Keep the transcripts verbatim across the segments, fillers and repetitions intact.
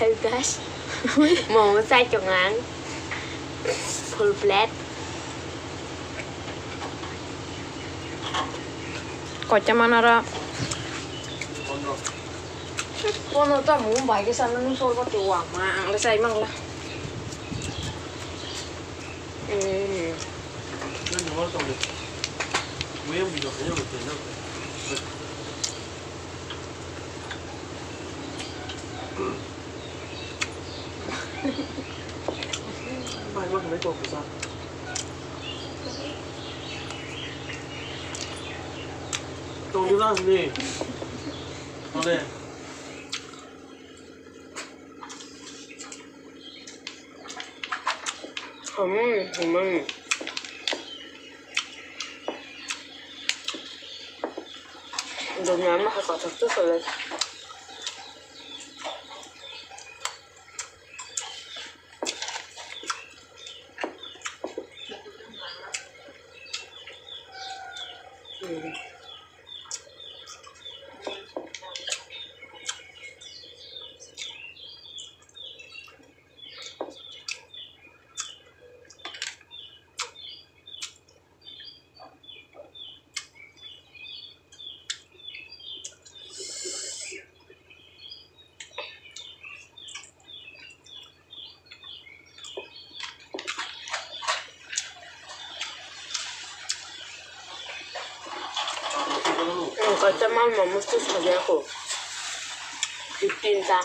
Guys, momo chai tongo ang. Full plate. Koita manara. Kono ta mung bai ke sana nung sorba te wang ma ang le sai mang la. Hmm. Tong di lang ni. Tong di. Hmm, hmm. Dunia mah kotor tuh soalnya. Hmm. Ang kata mal momos tu sabi ako. Fifteen ta.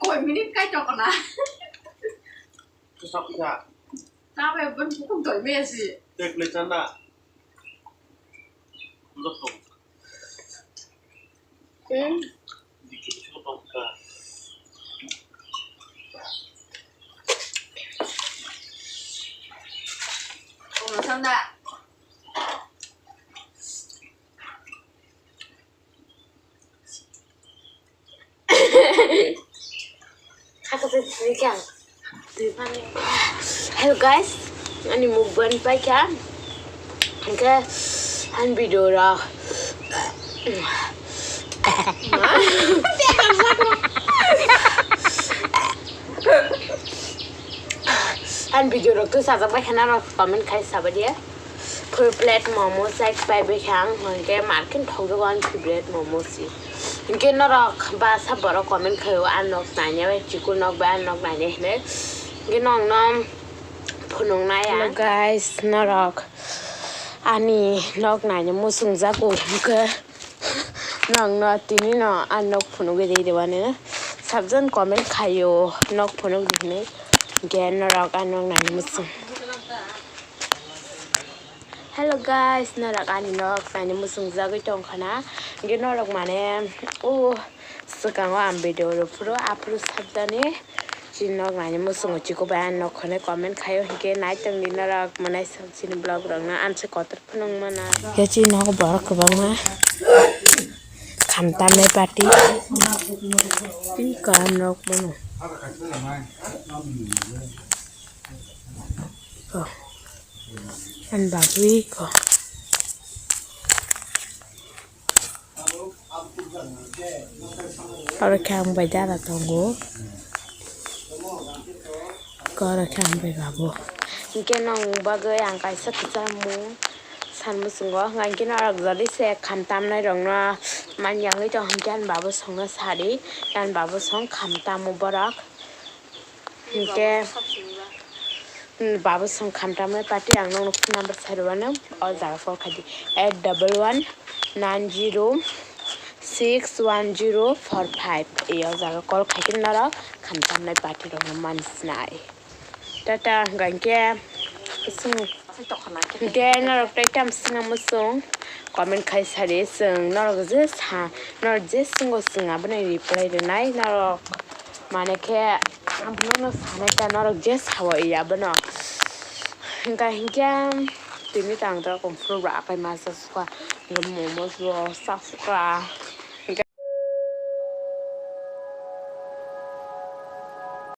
Koi minute kai toko na. Tusok ya. Tabe ben bukum toi me si. Tek le chanda. Tusok tong. Hmm. Hello guys, ani mukbang paikha. Hingke ani video rok. Ani video rok tu sajak bai khana rok comment khai sabadia. Full plate momo chai pai bai kha ang, hingke market thok jago ani favorite momo si. Hingke norok basa borok comment khaio, a nok naina bai chikon nok bai a nok naina hinui. Hingke nokno phunuk nai ang. Hello guys, norok ani nok naina muchung jago hingke nokno tini no a nok phunugwi rw mani. Sabjan comment khaio nok phunuk di hinui. Hingke norok a nok naina muchung. Hello guys, norok ani nok naina muchung jagwi tong khana. Hingke norok mane o swkango ang video rw phuru aphuru sabjani. Chini nok naina muchungo chikon bai ang nok hwnwi comment khaio, hingke nai tongdi norok mwnai sam chini vlog rokno ang se kotor phunuk mana. Hingke chini nogo borok kwbangma kham tamnai party. Tei kaam nok bono. Ko. Ani bagwi ko. Oro khe ang bai dara tongo. Oro khe ang bai babu. Hinkhe nwng bagwi ang kaisa kwchar mung san muchungo. Hinkhe norok jodi se kham tamnai rokno man yangwi tong hinkhe ani babu songno sadi. Ani babu song kham tamo borok. Hinkhe Hmm, babu song kham tamnai party ang nokno phone number sai rwano o jaga call khaidi eight double one nine zero six one zero four five. Ei o jaga call khaikhe norok kham tamnai party rokno mansnai. Tata hwnkha hinkhe swng hinkhe norok tei tamo swngna muchung comment khai sadi, chwng norok je sa norok je swnggo chwng abono reply rwnai norok. Mane khe ang bono sanai ta norok je sao iya bono. Hingka hinkhe tini tang tor kung phuru bra apai masa suka. Momo bo sa suka.